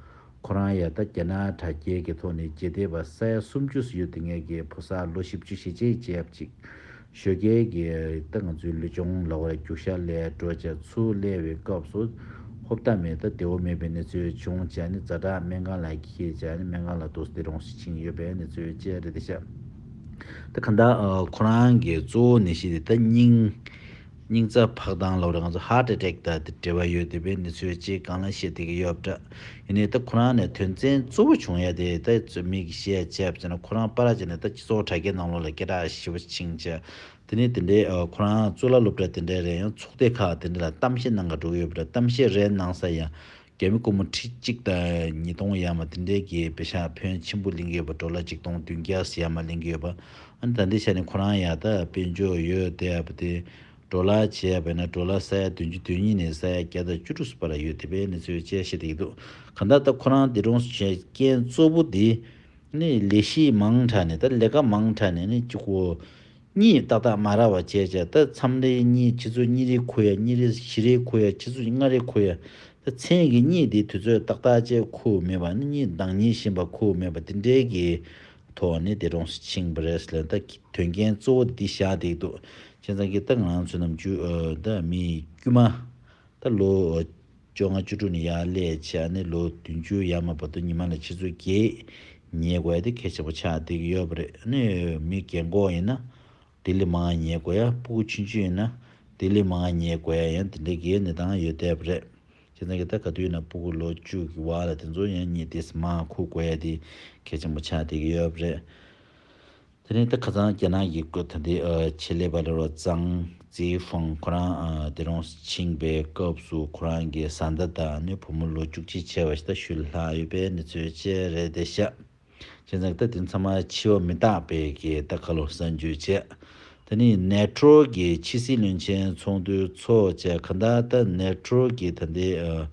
ཁོ་རང་ཡ་ད་རྒྱ་ནག་དྲ་རྒྱའི་གི་ཐོག་ནས་རྗེས་འདེད་པ་ས་ཡ་སུམ་ཅུ་ཙམ་ཡོད་དེ་ངས་ཀྱི་ཕོ་གསར་ལོ་བཞི་བཅུ་ཞེ་གཅིག་བྱས་པ་ཅིག་ཞོགས་ཀའི་གི་ད་ང་ཚོའི་ལུས་སྦྱོང་ལབ་དགོས་རེད། རྒྱུག་ཤར་ལ་འགྲོ་བྱས་ཚུར་སླེབས་པའི་སྐབས་སུ་ཧོབ་ཏ་མེད་ད་བདེ་བོ་མེད་པའི་གནས་ཚུལ་བྱུང་བྱས་ནས་ཛ་དྲག་སྨན་ཁང་ལ་འཁྱེར་བྱས་ནས་སྨན་ཁང་ལ་འདུག་སེ་དེ་རུང་སེ་ཕྱིན་ཡོད་པའི་གནས་ཚུལ་བཅས་རེད་ཤག་ད་གང་ལྟར་ཨ་ཁོ་རང་གི་གཙོ་བོ་ནད་གཞི་དེ་ད་སྙིང་སྙིང་རྩ་འཕགས་སྟངས་ལབ་དགོས་རེད། ང་ཚོ་ཧར་ཊི་ཨེ་ཊེག་དང་དེ་འབྲེལ་བ་ཡོད་བསྡད་པའི་གནས་ཚུལ་ཅིག་གང་ལ་བཤད་བསྡད་ཀྱི་ཡོད་པ་འདྲ། ཡིན་ནའི་ད་ཁོ་རང་ནས་དོན་ཚན་གཙོ་བོ་བྱུང་ཡ་དེ་ད་མིག་གིས་བཤད་བྱས་པ་ཅིག་ན་ཁོ་རང་པར་བྱས་ནས་ད་སྤྱི་ཚོགས་དྲ་རྒྱའི་ནང་ལོགས་ལ་སྐད་གྲགས་ཞེ་པོ་ཕྱིན་བྱས། དེ་ནས་དེ་འདྲའི་ཨ་ཁོ་རང་གཙུག་ལག་སློབ་གྲྭ་དེ་འདྲའི་རེད། ཡང་ཚོགས་སྡེ་ཁག་དེ་འདྲ་ལ་གཏམ་བཤད་གནང་ག་འགྲོ་གི་ཡོད་པ་རེད། གཏམ་བཤད་རེ་གནང་ས་ཡང་རྒྱ་མི་སྒོར་མོ་ཁྲི་གཅིག་དང་ཉིས་སྟོང་ཡར་མར་དེ་འདྲའི་གི་པེ་ཤག་ཕོན་ཆེན་པོ་ལེན་གི་ཡོད་པ། ཌོ་ལར་གཅིག་སྟོང་བདུན་བརྒྱ་ཡར་མར་ལེན་གི་ཡོད་པ། ཨ་ནི་ད་ལྟའི་ཆ་ནས་ཁོ་རང་ཡ་ད་དཔལ་འབྱོར་ཡོད་བསྡད་པ་དེ་ཌོ་ལར་བྱས་པ་ཡིན་ན་ཌོ་ལར་ས་ཡ་བདུན་ཅུ་དོན་གཉིས་ནས་ས་ཡ་བརྒྱ་དང་བཅུ་དྲུག་བར་ཡོད་བསྡད་པའི་གནས་ཚུལ་བཅས་བཤད་བསྡད་ཀྱི་འདུག་གང་ལྟར་ད་ཁོ་རང་འདི་རུང་བྱས་རྐྱེན་གཙོ་བོ་དེ་ནི་ལས་གཞི་མང་དྲགས་ནས་ད་ལས་ཀ་མང་དྲགས་ནས་ནི་གཅིག་པོ་གཉིད་ཏག་ཏག་མ་རག་པ་བྱས་བྱས་ད་མཚམས་རེ་གཉིད་ཆུ་ཚོད་གཉིས་རེ་ཁུག་ཡ། གཉིས་རེ་བཞི་རེ་ཁུག་ཡ། ཆུ་ཚོད་ལྔ་རེ་ཁུག་ཡ། ད་མཚན་གྱི་གཉིད་དེ་དུས་ཚོད་ཏག་ཏག་ཅིག་ཁུག་མེད་པ་ནི་གཉིད་འདང་གཉིད་བཞིན་པ་ཁུག་མེད་པ་དེ་འདྲའི་གི་ཐོག་ནས་དེ་རུང་ཕྱིན་པ་རེད་ཟེར། ད་དོན་རྐྱེན་གཙོ་བོ་འདི་བཞག་བསྡད་འདུག་བྱས་ཙང་གི་ད་ང་རང་ཚོ་ནམ་རྒྱུན་ཨ་ད་མི་དཀྱུས་མ་ད་ལོ་བཅོ་ལྔ་བཅུ་དྲུག་ནས་ཡར་སླེབས་བྱས་ཨ་ནི་ལོ་བདུན་ཅུ་ཡར་མར་བར་དུ་ཉི་མ་ལ་ཆུ་ཚོད་བརྒྱད་ཉལ་དགོས་ཡ་དེ་གལ་ཆེན་པོ་ཆགས་བསྡད་ཀྱི་ཡོད་པ་རེད། ཨ་ནི་མི་རྒན་གོག་ཡིན་ན་ལྡི་ལི་མར་ཉལ་དགོས་ཡ། སྤུ་གུ་ཆུང་ཆུང་ཡིན་ན་ལྡི་ལི་མར་ཉལ་དགོས་ཡ་ཡང་དེ་འདྲའི་གི་གནས་སྟངས་ཡོད་བསྡད་པ་རེད། བྱས་ཙང་གི་ད་ག་དུས་ཡིན་ན་སྤུ་གུ་ལོ་བཅུ་གི་བར་ལ་དེ་ཚོ་ཡང་གཉིད་དེ་མར་ཁུག་དགོས་ཡ་དེ་གལ་ཆེན་པོ་ཆགས་བསྡད་ཀྱི་ཡོད་པ་རེད། དེ་ནས་ད་ཁ་སང་རྒྱ་ནག་གི་སྐུ་ད་ལྟའི་ཨ་ཆེད་ལས་པ་ལ་རོ་ཙང་ཙི་ཧྥང་ཁོ་རང་ཨ་དེ་རུང་ཕྱིན་པའི་སྐབས་སུ་ཁོ་རང་གི་བཟའ་ཟླ་དང་ནི་བུ་མོ་ལོ་བཅུ་གཅིག་བྱས་པ་ཞིག་ད་ཤུལ་ལྷག་ཡོད་པའི་གནས་ཚུལ་བཅས་རེད་བསྡད་ཤག་བྱས་ཙང་ད་དེ་ཚང་མ་འཆི་བ་མི་རྟག་པའི་གི་ད་ཁ་ལོ་གསར་འགྱུར་བྱས། དེ་ནི་ནེ་ཊོ་གི་ཕྱི་སྲིད་བློན་ཆེན་ཚོགས་འདུ་ཚོགས་བྱས། གང་ལྟར་ད་ནེ་ཊོ་གི་ད་ལྟའི་ཨ་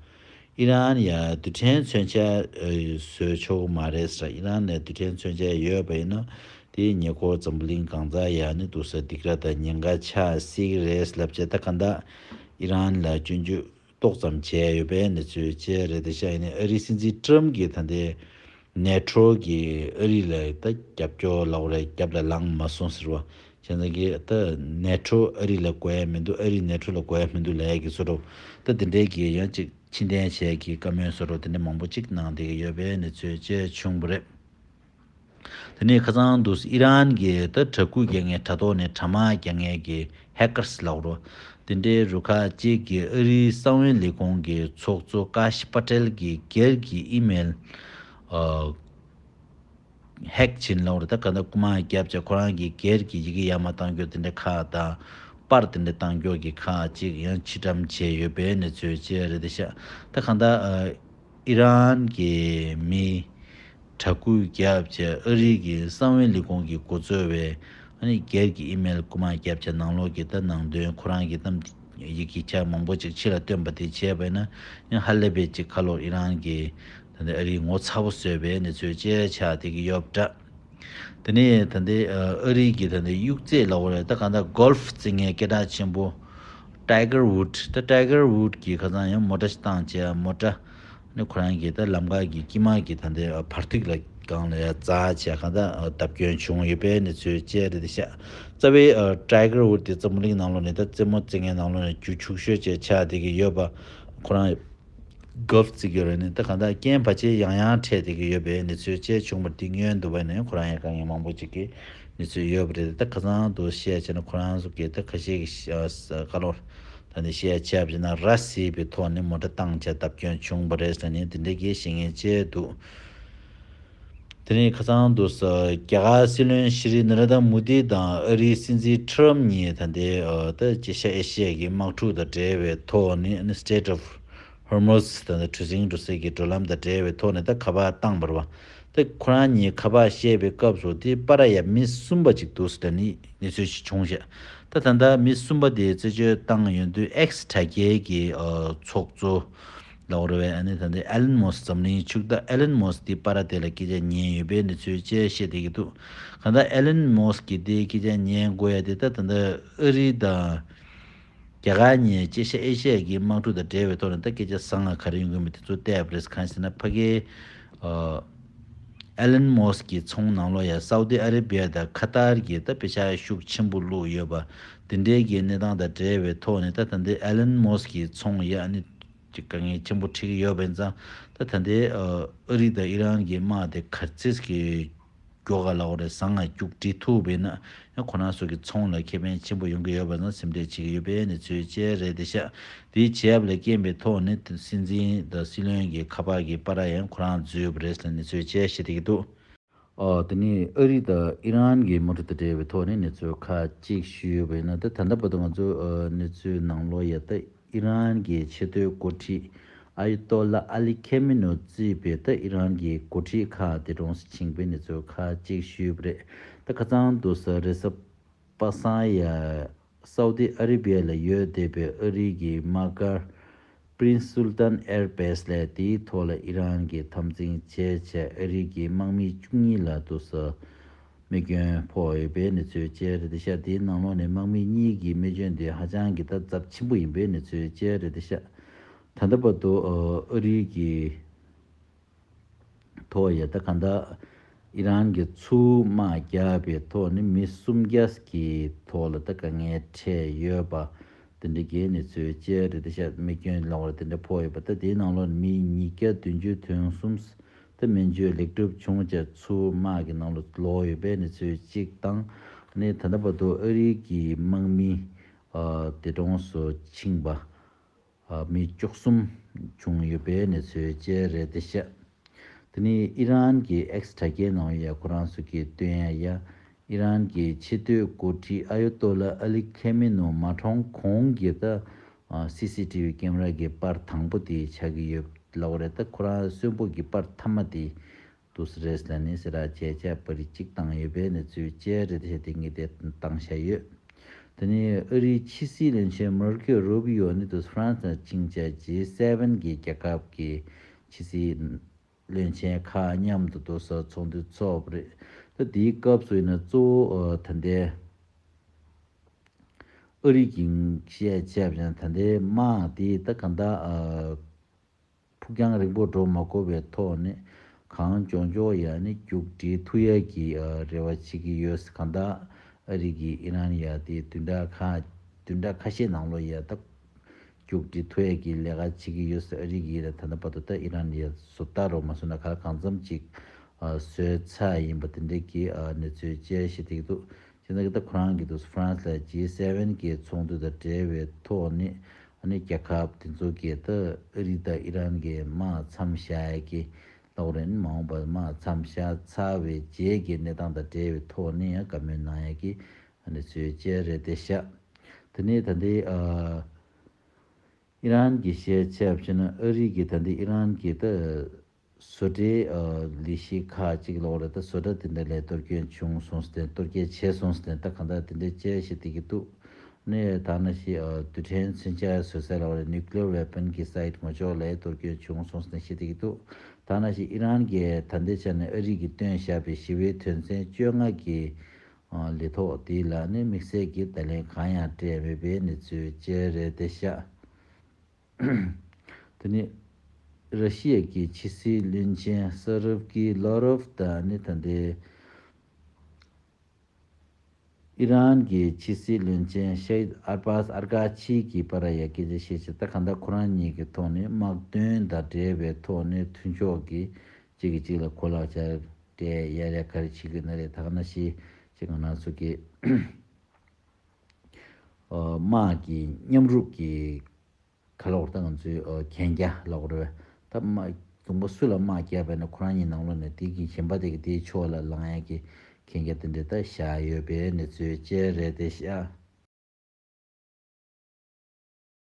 ཨི་རན་ཡ་རྡུལ་ཕྲན་མཚོན་ཆ་ཨ་བཟོ་ཆོག་གི་མ་རེད་ཟེར། ཨི་རན་ལ་རྡུལ་ཕྲན་མཚོན་ཆ་ཡོད་པ་ཡིན་ན་དེའི་ཉེ་འཁོར་འཛམ་བུ་གླིང་གང་ཚང་ཡ་ནི་འདུག་ས་སྡིགས་ར་དང་ཉེན་ཁ་ཆགས་སྲིད་ཀྱི་རེད་ལབ་བྱས། ད་གང་ལྟར་ཨི་རན་ལ་སྐྱོན་བརྗོད་ཏོག་ཙམ་བྱས་ཡོད་པའི་གནས་ཚུལ་བཅས་རེད་བསྡད་ཤག་ཡིན་ནའི་ཨ་རིའི་སྲིད་འཛིན་ཊམ་གྱིས་ད་ལྟའི་ནེ་ཊོ་གིས་ཨ་རི་ལ་ད་རྒྱབ་སྐྱོར་ལབ་དགོས་རེད། རྒྱབ་ལ་ལངས་མ་སོང་ཟེར་བ། བྱས་ཙང་གི་ད་ནེ་ཊོ་ཨ་རི་ལ་དགོས་ཡ་མི་འདུག་ཨ་རི་ནེ་ཊོ་ལ་དགོས་ཡ་མི་འདུག་ལབ་ཡ་གི་བཟོ་འདྲ་ད་དེ་འདྲའི་གི་ཡང་ཅིག་ཕྱིར་འཐེན་བྱས་ཀྱི་བཀའ་མོལ་བཟོ་འདྲ་དེ་འདྲ་མང་པོ་ཅིག་གནང་བསྡད་ཀྱི་ཡོད་པའི་གནས་ཚུལ་བཅས་བྱུང་བ་རེད། དེ་ནས་ཁ་སང་དུས་ཨི་རན་གྱི་ད་དྲ་སྐུད་རྒྱག་མཁན་དྲ་ཐོག་ནས་དྲ་དམག་རྒྱག་མཁན་གྱི་ཧེ་ཀར་སི་ལབ་རོ། དེ་འདྲའི་རུ་ཁག་ཅིག་གིས་ཨ་རིའི་གསང་བའི་ལས་ཁུངས་ཀྱི་ཚོགས་གཙོ་ཀ་ཤི་པ་ཏེལ་གྱི་སྒེར་གྱི་ཨི་མེལ་ཨ་ཧེག་ཕྱིན་ལབ་རོ། ད་ག་ད་རྐུ་མ་བརྒྱབ་བྱས་ཁོ་རང་གི་སྒེར་གྱི་ཡི་གེ་ཡར་མར་བཏང་རྒྱུ་དེ་འདྲ་ཁག་དང་པར་དེ་འདྲ་བཏང་རྒྱུ་གི་ཁག་ཅིག་ཡང་ཕྱིར་བཀྲམ་བྱས་ཡོད་པའི་གནས་ཚུལ་བཅས་རེད་བསྡད་ཤག་ད་གང་ལྟར་ཨི་རན་གྱི་མི་དྲ་སྐུད་བརྒྱབ་བྱས་ཨ་རི་གི་གསང་བའི་ལས་ཁུངས་ཀྱིས་འགོ་གཙོས་པའི་ཨ་ནི་སྒེར་གྱི་ཨི་མེལ་རྐུ་མ་བརྒྱབ་བྱས་ནང་ལོགས་ཀྱི་ད་ནང་དོན་ཁོ་རང་གི་གཏམ་ ཡི་གེ་ཆ་མང་པོ་ཅིག་ཕྱི་ལ་བཏོན་པ་དེ་བྱས་པས་ན་ཡང་ཧ་ལས་པའི་ཅིག་ཁ་ལོ་ཨི་རན་གྱི་ད་ལྟ་ཨ་རིའི་ངོ་ཚ་པོ་བཟོས་པའི་གནས་ཚུལ་ཅིག་ཆགས་བསྡད་ཀྱི་ཡོད་པ་འདྲ། དེ་ནས་ད་ལྟའི་ཨ་རིའི་གི་ད་ལྟའི་གཡུག་རྩེད་ལབ་དགོས་རེད། ད་གང་ལྟར་གོལ་ཕ་རྩེད་མཁན་སྐད་གྲགས་ཆེན་པོ་ཊའི་གར་ཝུད། ད་ཊའི་གར་ཝུད་ཀྱིས་ཁ་སང་ཡང་མོ་ཊ་ཞིག་བཏང་བྱས། མོ་ཊ་ནི་ཁོ་རང་གི་ད་ལམ་ཁ་གི་དཀྱིལ་མ་གི་ད་ལྟའི་ཨ་བར་ཐིག་ལ་སྒང་ལ་ཡ་འཛེགས་བྱས་གང་ལྟར་ཨ་བརྡབ་སྐྱོན་བྱུང་ཡོད་པའི་གནས་ཚུལ་བཅས་རེད་ཤག་རྩ་བའི་ཨ་ཊའི་གར་ཝུད་དེ་འཛམ་བུ་གླིང་ནང་ལོགས་ནས་ད་རྩེད་མོ་རྩེད་མཁན་ནང་ལོགས་ནས་རྒྱུ་ཕྱུག་ཤོས་བཅས་ཆགས་བསྡད་ཀྱི་ཡོད་པ། ཁོ་རང་གོལ་ཕ་རྩེ་གི་རེད་ནི་ད་གང་ལྟར་རྐྱེན་བར་ཆད་ཡང་ཡང་འཕྲད་བསྡད་ཀྱི་ཡོད་པའི་གནས་ཚུལ་བཅས་བྱུང་བ་དེ་སྔོན་དུ་བ་ནས་ཁོ་རང་ཡང་དཀའ་ངལ་མང་པོ་ཅིག་གི་གནས་ཚུལ་ཡོད་པ་རེད། ད་ཁ་སང་དུ་བཤད་བྱས་ན་ཁོ་རང་ཚོ་གིས་ད་ཁ་ཤས་ཀྱི་བཀའ་སློབ་ད་ནི་བཤད་བྱས་པ་ན་ར་བཟི་བའི་ཐོག་ནས་མོ་ཊ་བཏང་བྱས་བརྡབ་སྐྱོན་བྱུང་བ་རེད་ཟེར་ནས་དེ་འདྲའི་གི་བཤད་མཁན་བཅས་འདུག་དེ་ནས་ཁ་སང་དུ་ས་རྒྱ་གར་སྲིད་བློན་ཤྲི་ནཱ་རེན་དྲ་མོ་དི་དང་ཨ་རིའི་སྲིད་འཛིན་ཊརམ་གཉིས་ད་ལྟའི་ཨ་ད་ཅེ་ཤ་ཨེ་ཤི་ཡ་གི་དམག་འཁྲུག་དང་འབྲེལ་བའི་ཐོག་ནས་ཨ་ནི་Strait of Hormuz ད་ལྟ་གྲུ་གཟིངས་འགྲོ་སའི་གི་འགྲུལ་ལམ་དང་འབྲེལ་བའི་ཐོག་ནས་ད་ཁ་པར་བཏང་བ་རེད་པ། ད་ཁོ་རང་གཉིས་ཁ་པར་བཤད་པའི་སྐབས་སུ་དེ་པར་ཡ་མི་གསུམ་པ་ཅིག་འདུག་ཟེར་ནི་གནས་ཚུལ་ཞིག་བྱུང་ཤག་ད་ད་ལྟ་མི་གསུམ་པ་དེ་རྩད་གཅོད་བཏང་ཡོང་དུས་ཨེགས་དྲ་རྒྱའི་གི་ཨ་ཚོགས་གཙོ་ལབ་དགོས་རེད་པས། ཨ་ནི་ད་ལྟ་ཨེ་ལན་མོ་སི་འཛམ་གླིང་ཕྱུག་བདག་ཨེ་ལན་མོ་སི་དེ་པར་དེ་ལ་སྐད་ཆ་ཉན་ཡོད་པའི་གནས་ཚུལ་བཅས་བཤད་བསྡད་ཀྱི་འདུག་གང་ལྟར་ཨེ་ལན་མོ་སི་གིས་དེ་སྐད་ཆ་ཉན་དགོས་ཡ་དེ་ད་ད་ལྟ་ཨ་རི་དང་རྒྱ་གར་གཉིས་ཅེ་ཤ་ཨེ་ཤི་ཡ་གི་དམག་འཁྲུག་དང་འབྲེལ་བའི་ཐོག་ནས་ད་སྐད་ཆ་བཟང་ང་ག་རེ་ཡོང་གི་མེད་དེ་ཚོ་བལྟས་པ་རེད། གང་ཡིན་ཟེར་ན་ཕ་གིའི་ཨ་ཨེ་ལན་མོ་སི་གི་ཚོང་ནང་ལོགས་ཡ་སའུ་ཏི་ཨ་རེ་བི་ཡ་དང་ཁ་ཏར་གྱིས་ད་པེ་ཤ་ཤུགས་ཆེན་པོ་བླུགས་ཡོད་པ་དེ་འདྲའི་གི་གནས་སྟངས་དང་འབྲེལ་བའི་ཐོག་ནས་ད་ད་ལྟའི་ཨེ་ལན་མོ་སི་གི་ཚོང་ཡ་ཨ་ནི་ཅིག་དཀའ་ངལ་ཆེན་པོ་འཕྲད་ཀྱི་ཡོད་པ་ཡིན་ཙང་། ད་ད་ལྟའི་ཨ་ཨ་རི་དང་ཨི་རན་གྱི་དམག་དེ་ག་ཚོད་ཀྱི་མགྱོགས་ག་ལབ་དགོས་རེད། བཟང་ང་མཇུག་སྒྲིལ་ཐུབ་པ་ཡིན་ན་ཡང་ཁོ་རང་ཚོ་གི་ཚོང་ལ་ཁེ་ཕན་ཆེན་པོ་ཡོང་གི་ཡོད་པ་ན་སེམས་ཁྲལ་བྱེད་ཀྱི་ཡོད་པའི་གནས་ཚུལ་བཅས་རེད་བསྡད་ཤག་དེའི་བྱས་པ་ལས་རྐྱེན་པའི་ཐོག་ནས་སྲིད་འཛིན་དང་སྲིད་བློན་གྱི་ཁ་པར་གྱི་པར་ཡང་ཁོ་རང་འཛུལ་བ་རེད་ཟེར་གནས་ཚུལ་བཅས་བཤད་བསྡད་ཀྱི་འདུག་ཨོ་དེ་ནས་ཨ་རི་དང་ཨི་རན་གྱི་དམག་འཁྲུག་དང་འབྲེལ་བའི་ཐོག་ནས་གནས་ཚུལ་ཁག་ཅིག་ཞུས་པ་ཡིན་ན། ད་ད་ལྟ་བར་དུ་ང་ཚོ་ཨ་གནས་ཚུལ་ནང་ལོགས་ཡ་ད་ཨི་རན་གྱི་ཆེས་མཐོའི་འགོ་ཁྲིད་ཨ་ཡུ་ཏོ་ལ་ཨ་ལི་ཁེ་མི་ནོ་གཙོས་པའི་ད་ཨི་རན་གྱི་འགོ་ཁྲིད་ཁག་འདས་གྲོངས་སུ་ཕྱིན་པའི་གནས་ཚུལ་ཁག་ཅིག་ཞུས་པ་རེད། ད་ཁ་སང་དུ་ས་རེས་གཟའ་པ་སངས་ཡ་སའུ་ཏི་ཨ་རི་བི་ཡ་ལ་ཡོད་བསྡད་པའི་ཨ་རི་གི་དམག་སྒར་Prince Sultan Air Base ལས་དེའི་ཐོག་ལ་ཨི་རན་གྱིས་འཐབ་འཛིང་བྱས་བྱས་ཨ་རི་གི་དམག་མི་བཅུ་གཉིས་ལ་དུ་ས་རྨས་སྐྱོན་ཕོག་ཡོད་པའི་གནས་ཚུལ་བཅས་རེད་ཤག་དེའི་ནང་ལོགས་ནས་དམག་མི་གཉིས་ཀྱི་རྨས་སྐྱོན་དེ་ཧ་ཅང་གི་ད་ཚབས་ཆེན་པོ་ཡིན་པའི་གནས་ཚུལ་བཅས་རེད་ཤག་ད་ལྟ་བར་དུ་ཨ་རི་གི་ཐོག་ཡ་ད་གང་ལྟར་ཨི་རན་གྱི་ཚུར་དམག་རྒྱག་པའི་ཐོག་ནས་མི་སུམ་བརྒྱ་གི་ཐོག་ལ་ད་དཀའ་ངལ་འཕྲད་ཡོད་པ་དེ་འདྲ་གི་གནས་ཚུལ་བཅས་རེད་ཤག་རྨས་སྐྱོན་ལབ་དགོས་རེད་དེ་འདྲ་ཕོག་ཡོད་པ། ད་དེའི་ནང་ལོགས་ནས་མི་ཉིས་བརྒྱ་བདུན་ཅུ་དོན་གསུམ་ད་སྨན་བཅོས་ལེགས་གྲུབ་བྱུང་བྱས་ཚུར་དམག་གི་ནང་ལ་ལོག་ཡོད་པའི་གནས་ཚུལ་གཅིག་དང་། ཨ་ནི་ད་ལྟ་བར་དུ་ཨ་རི་གི་དམག་མི་ཨ་འདས་གྲོངས་སུ་ཕྱིན་པ། ཨ་མི་བཅུ་གསུམ་བྱུང་ཡོད་པའི་གནས་ཚུལ་བཅས་རེད་བསྡད་ཤག་དེ་ནས་ཨི་རན་གྱི་ཨེགས་དྲ་རྒྱའི་ནང་ཡ་ཁོ་རང་ཚོ་གིས་བཏོན་ཡ་ཡ། ཨི་རན་གྱི་ཆེས་མཐོའི་འགོ་ཁྲིད་ཨ་ཡོ་ཏོ་ལ་ཨ་ལི་ཁེ་མི་ནོ་མ་གྲོངས་གོང་གི་ད་སི་སི་ཊི་བི་ཀེམ་ར་གི་པར་དང་པོ་དེ་ཆགས་ཀྱི་ཡོད་ལབ་པ་རེད། ད་ཁོ་རང་གསོན་པོ་གི་པར་མཐའ་མ་དེ་དུས་རེས་ལ་ནི་སེ་ར་བྱས་བྱས་པར་གཅིག་བཏང་ཡོད་པའི་གནས་ཚུལ་བཅས་རེད་བཤད་དེ་ངས་དེ་བཏང་བཞག་ཡོད། དེ་ནས་ཨ་རིའི་ཕྱི་སྲིད་བློན་ཆེན་མར་ཀོ་རུ་བི་ཡོ་ནི་དུས་ཧྥ་རན་སི་ནང་ཕྱིན་བྱས་ཇི་སེ་ཝེན་གྱི་རྒྱལ་ཁབ་ཀྱི་ཕྱི་སྲིད་བློན་ཆེན་ཁག་མཉམ་དུ་དུ་ས་ཚོགས་འདུ་ཚོགས་པ་རེད། ད་དེའི་སྐབས་སུ་ཡིན་ན་གཙོ་བོ་ད་ལྟའི་ཨ་རི་གི་བཤད་བྱས་པ་ཡིན་ན་ད་ལྟའི་དམག་དེ་ད་ག་འདྲ་ཕུགས་རྒྱང་རིང་པོ་འགྲོ་མ་དགོས་པའི་ཐོག་ནས་གང་མགྱོགས་མགྱོགས་ཡ་ནི་མཇུག་སྒྲིལ་ཐུབ་ཡ་གི་རེ་བ་བྱེད་ཀྱི་ཡོད། གང་ལྟར་ཨ་རི་གིས་ཨི་རན་ཡ་དེ་བདུན་ཕྲག་ཁ་བདུན་ཕྲག་ཁ་ཤས་ནང་ལོགས་ཡ་ད་མཇུག་སྒྲིལ་ཐུབ་ཡ་གི་ལས་ཀ་བྱེད་ཀྱི་ཡོད། ཨ་རི་གིས་ད་ལྟ་བར་དུ་ད་ཨི་རན་ཡ་བཟོ་ལྟ་རོགས་མ་བཟོ་ན་ག་ལ་གང་འཚམ་ཅིག་བཟོས་ཚར་ཡིན་པ་དེ་འདྲའི་གི་གནས་ཚུལ་བཅས་ཤིག་འདུག་ཅེས་ན་གི་ད་ཁོ་རང་གི་དུས་ཧྥ་རན་སི་ལ་ཇི་སེ་ཝེན་གི་ཚོགས་འདུ་དང་འབྲེལ་བའི་ཐོག་ནས་ཨ་ནི་རྒྱལ་ཁབ་དེ་ཚོ་གི་ད་ཨ་རི་དང་ཨི་རན་གི་དམག་མཚམས་བཞག་ཡ་གི་ལོག་རན་མ་འོངས་པར་དམག་མཚམས་བཞག་ཚར་བའི་རྗེས་ཀྱི་གནས་སྟངས་དང་འབྲེལ་བའི་ཐོག་ནས་ཡང་བཀའ་མོལ་གནང་ཡ་གི་ཨ་ནི་ཚུལ་བཅས་རེད་བསྡད་ཤག་དེ་ནས་ད་ལྟའི་ཨ་ཨི་རན་གྱི་བཤད་ཆ་བྱས་ན་ཨ་རི་གི་ད་ལྟའི་ཨི་རན་གྱི་ད་བཟོ་གྲྭའི་ཨ་ལས་གཞི་ཁག་ཅིག་ལོག་རེད། ད་བཟོ་གྲྭ་དེ་འདྲ་ལ་གཏོར་སྐྱོན་བྱུང་སོང་ཟེར་ཏེ་གཏོར་སྐྱོན་བྱས་སོང་ཟེར་ཏེ་ད་གང་ལྟར་དེ་འདྲ་བྱས་ཤིག་བསྡད་ཀྱི་འདུག་ནས་ད་ནང་བཞིན་ཨ་རྡུལ་ཕྲན་མཚོན་ཆ་བཟོ་ས་ལ་བར་nuclear weapon་གི་site་ངོ་ཅོག་ལ་གཏོར་སྐྱོན་བྱུང་སོང་ཟེར་ནས་བཤད་ཀྱི་འདུག་ད་ནང་བཞིན་ཨི་རན་གྱིས་ད་ལྟའི་ཆ་ནས་ཨ་རི་གིས་བཏོན་བཞག་པའི་ཞི་བའི་དོན་ཚན་བཅོ་ལྔ་གི་ཨ་ལས་ཐོག་དེ་ལ་ནི་དམིགས་བསལ་གྱི་བརྡ་ལན་གང་ཡང་སྤྲད་མེད་པའི་གནས་ཚུལ་བཅས་རེད་བསྡད་ཤག་དེ་ནི་ར་ཤི་ཡ་གི་ཕྱི་སྲིད་བློན་ཆེན་ས་རབ་ཀི་ལོ་རོབ་དང་ནི་ད་ལྟའི་ཨི་རན་གྱི་ཕྱི་སྲིད་བློན་ཆེན་ཤ་ཧིད་ཨར་པཱས་ཨར་ཀ་ཆི་གི་བར་ཡ་སྐད་ཆ་བཤད་ཆེད་ད་གང་ལྟར་ཁོ་རང་གཉིས་ཀྱི་ཐོག་ནས་དམག་དོན་དང་འབྲེལ་བའི་ཐོག་ནས་མཐུན་ཕྱོགས་ཀྱི་གཅིག་གིས་གཅིག་ལ་གོ་ལག་ཆ་སྤྲད་ཡ་རེ་ག་རེ་བྱེད་ཀྱི་ན་རེད། ད་ག་ནང་བཞིན་ཅིག་ང་རང་ཚོ་གི་དམག་གི་མཉམ་རུབ་ཀྱི་ག་ལབ་དགོས་རེད། ད་ང་ཚོའི་ཨ་གན་རྒྱ་ལབ་དགོས་རེད་པས། ད་དམག་དང་པོ་སུ་ལ་དམག་རྒྱག་པ་ཡིན་ན་ཁོ་རང་གཉིས་ནང་ལོགས་ནས་དེ་གི་གཞན་པ་དེ་གི་དེའི་ཕྱོགས་ལ་ལངས་ཡ་གི་གན་རྒྱ་དེ་འདྲ་ད་བཞག་ཡོད་པའི་གནས་ཚུལ་བཅས་རེད་བསྡད་ཤག